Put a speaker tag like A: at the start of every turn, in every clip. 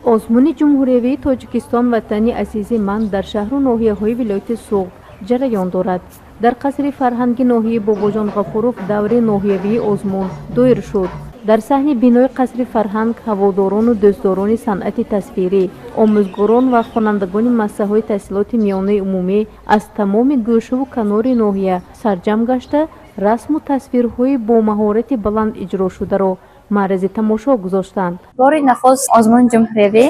A: Озмуни ҷумҳуриявии «Тоҷикистон — ватани азизи ман» дар шаҳру ноҳияҳои вилояти Суғд ҷараён дорад. Дар қасри фарҳанги ноҳияи Бобоҷон Ғафуров даври ноҳиявии озмун доир шуд. Дар саҳни бинои қасри фарҳанг ҳаводорону дӯстдорони санъати тасвирӣ, омӯзгорон ва хонандагони муассисаҳои таҳсилоти миёнаи умумӣ аз тамоми гӯшаву канори ноҳия сарҷамъ гашта, расму тасвирҳои бо маҳорати баланд иҷрошударо маързи тамошо гузоштанд.
B: Бори нахуст озмуни ҷумҳуриявӣ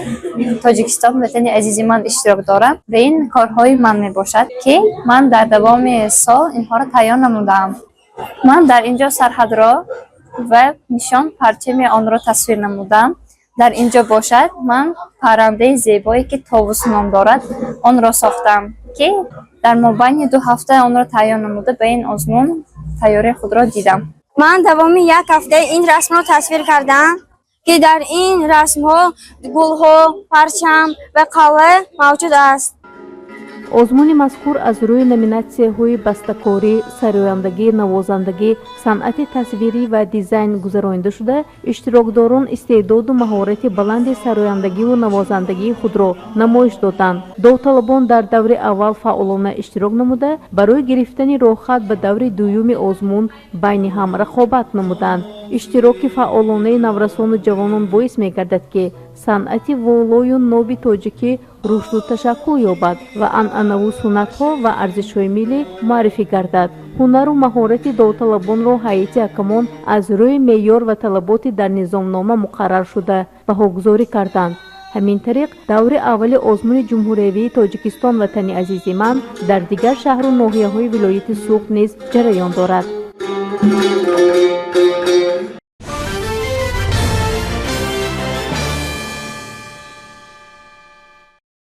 B: «Тоҷикистон — ватани азизи ман» иштирок дорам ва ин корҳои ман мебошад, ки ман дар давоми сол инҳоро тайёр намудаам. Ман дар ин ҷо сарҳадро ва нишон парчами онро тасвир намудам. Дар ин ҷо бошад, ман паррандаи зебое, ки товус ном дорад, онро сохтам, ки дар мобайни 2 ҳафта онро тайёр намуда, ба ин озмун тайёрии худро дидам.
C: Ман давоми як ҳафта ин расмро тасвир кардам, ки дар ин расмҳо гулҳо, парчам ва қалъа мавҷуд аст.
A: Озмуни мазкур аз рӯи номинатсияҳои бастакорӣ, сарояндагӣ, навозандагӣ, санъати тасвирӣ ва дизайн гузаронида шуда, иштирокдорон истеъдоду маҳорати баланди сарояндагиву навозандагии худро намоиш доданд. Довталабон дар даври аввал фаъолона иштирок намуда, барои гирифтани роҳхат ба даври дуюми озмун байни ҳам рақобат намуданд. Иштироки фаъолонаи наврасону ҷавонон боис мегардад, ки санъати волою ноби тоҷикӣ рушду ташаккул ёбад ва анъанаву суннатҳо ва арзишҳои миллӣ муаррифӣ гардад. Ҳунару маҳорати довталабонро ҳайати ҳакамон аз рӯи меъёр ва талаботи дар низомнома муқарраршуда баҳогузорӣ карданд. Ҳамин тариқ, даври аввали озмуни ҷумҳуриявии «Тоҷикистон — ватани азизи ман» дар дигар шаҳру ноҳияҳои вилояти Суғд низ ҷараён дорад.